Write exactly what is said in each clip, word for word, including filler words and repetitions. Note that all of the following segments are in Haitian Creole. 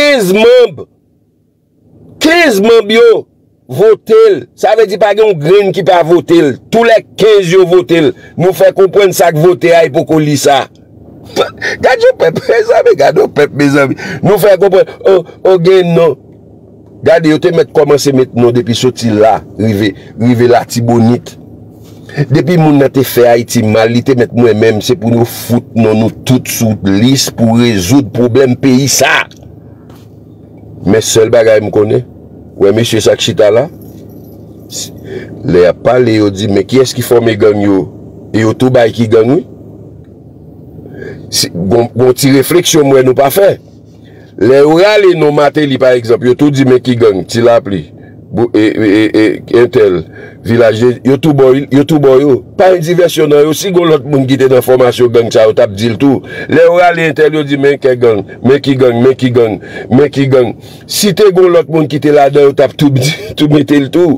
Kenz manm, kenz manm yo vote l. Sa vle di pa gen yon grenn ki pa vote l. Tou lè kenz yo vote l. Nou fè konprann sa k vote a, e poko li sa. Gad yon pèp, mezanmi, gad yon pèp, mezanmi. Nou fè konprann, o, o, gen non. Gade, yo te mèt kòmanse met non depi soti la, rive, rive Latibonit. Depi moun nan te fè Ayiti mal, li te mèt mwen menm, se pou nou fout non nou tout sou lis pou rezoud pwoblèm peyi sa. Men sèl bagay m konnen, wè mesye sa k chita la, lè y ap pale, yo di, men kiyès ki fòme gang yo? E yo tou bay ki gang, wi. Si, gon, gon ti refleksyon m wè nou pa fè. Lè yo rale non Mateli, pa egzanp, yo tou di men ki gang, Ti Lapli, bou- e, e, e, e, entèl, Vilaj de, yo tou bò, yo tou bò yo. Pa gen divèsyon nan yo. Si gon lòt moun ki te nan fòmasyon gang sa, yo t ap di l tou. Lè yo rale entèl, yo di men kè gang, men ki gang, men ki gang, men ki gang. Si te gon lòt moun ki te ladan, yo t ap tou, tou mete l tou.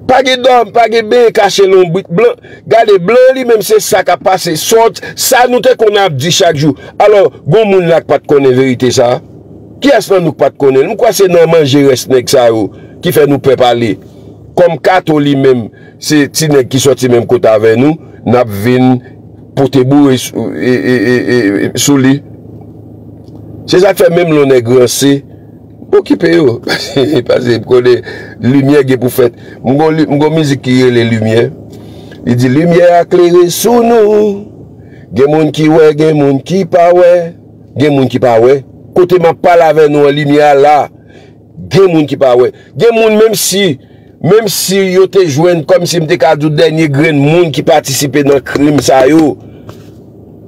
Pa gen dòm, pa gen ben kache lonbrit blan. Gade, blan li menm se sa k ap pase. Sòt, sa nou te konn ap di chak jou. Alò, gon moun la k pa t konnen verite sa? Kiyès nan nou k pa t konnen l? M kwè se nan manje rès nèg sa yo ki fè nou pè pale. Kòm Kato li menm, se ti nèg ki sòti menm kote avè nou, n ap vin pote boure sou, e, e, e, e, sou li. Se sa k fè menm lè yon nèg ranse, okipe yo. Pase m konnen limyè gen pou fèt. M gon li- m gon mizik ki rele Limyè. Li di, limyè a klere sou nou. Gen moun ki wè, gen moun ki pa wè. Gen moun ki pa wè. Kote m ap pale avè nou an, limyè a la. Gen moun ki pa wè. Gen moun, menm si, menm si yo te jwenn, kòmsi m te ka di w, dènye grenn moun ki patisipe nan krim sa yo,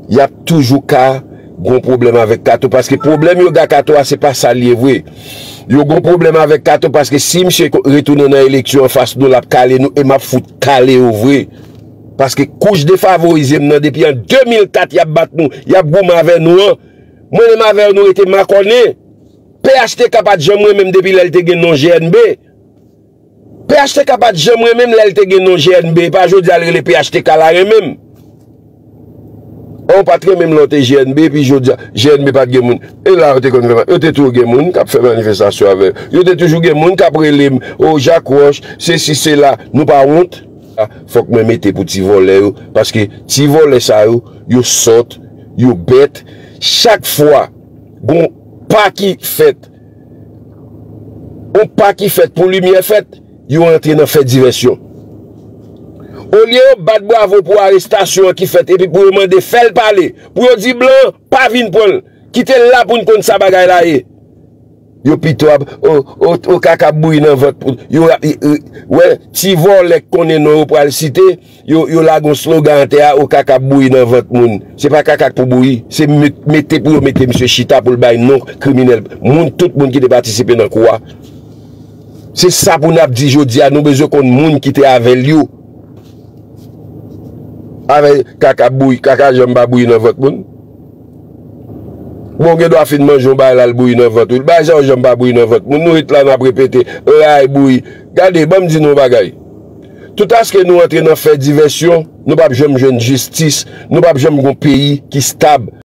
y ap toujou ka gon pwoblèm avèk Kato, paske pwoblèm yo gen ak Kato a, se pa sa l ye vre. Yo gon pwoblèm avèk Kato, paske si misye ko- retounen nan eleksyon anfas nou, l ap kale nou, e m ap fout kale yo vre. Paske kouch defavorize m nan, depi an de mil kat, y ap bat nou, y ap goumen avè nou an. Mwen menm avè yo, nou rete makònen. P H T K pa t janm renmen m depi lè l te gen non G N B. P H T K pa t janm renmen m lè l te gen non G N B. E pa jodi a l rele P H T K la renmen m. An, ou pa t renmen m lè w te G N B, epi jodi a, G N B pa t gen moun. E la, yo te konn fè, yo te toujou gen moun k ap fè manifestasyon avè yo. Yo te toujou gen moun k ap rele m, o, Jak Wòch, sesi, sela. Nou pa wont? Fòk mwen mete pou ti vòlè yo, paske ti vòlè sa yo, yo sòt, yo bèt. Chak fwa gon pa ki fèt, yon pa ki fèt pou limyè fèt, yo antre nan fè divèsyon. Olye yo bat bravo pou arestasyon an ki fèt, epi pou yo mande fè l pale, pou yo di blan pa vin pran l, kite l la pou n konn sa bagay la ye. Yo pito ap, o, o, o kaka ap bouyi nan vant pou yo, wè, ti vòlè k konnen non yo pral site, yo, yo lage yon slogan atè a, o kaka ap bouyi nan vant moun. Se pa kaka k pou bouyi, se met- mete pou yo mete misye chita pou l bay non kriminèl, moun, tout moun ki te patisipe nan kou a. Se sa pou n ap di jodi a, nou bezwen konn moun ki te avè l yo. Avè kaka ap bouyi, kaka janm pa bouyi nan vant moun. Bon, gen dwa fin manje yon bagay la, l bouyi nan vant ou. Bagay sa yo janm pa bouyi nan vant moun. Nou ret la, n ap repete, ray bouyi. Gade, ban m di nou yon bagay. Toutaske nou antre nan fè divèsyon, nou p ap janm jwenn jistis, nou p ap janm gon peyi ki stab.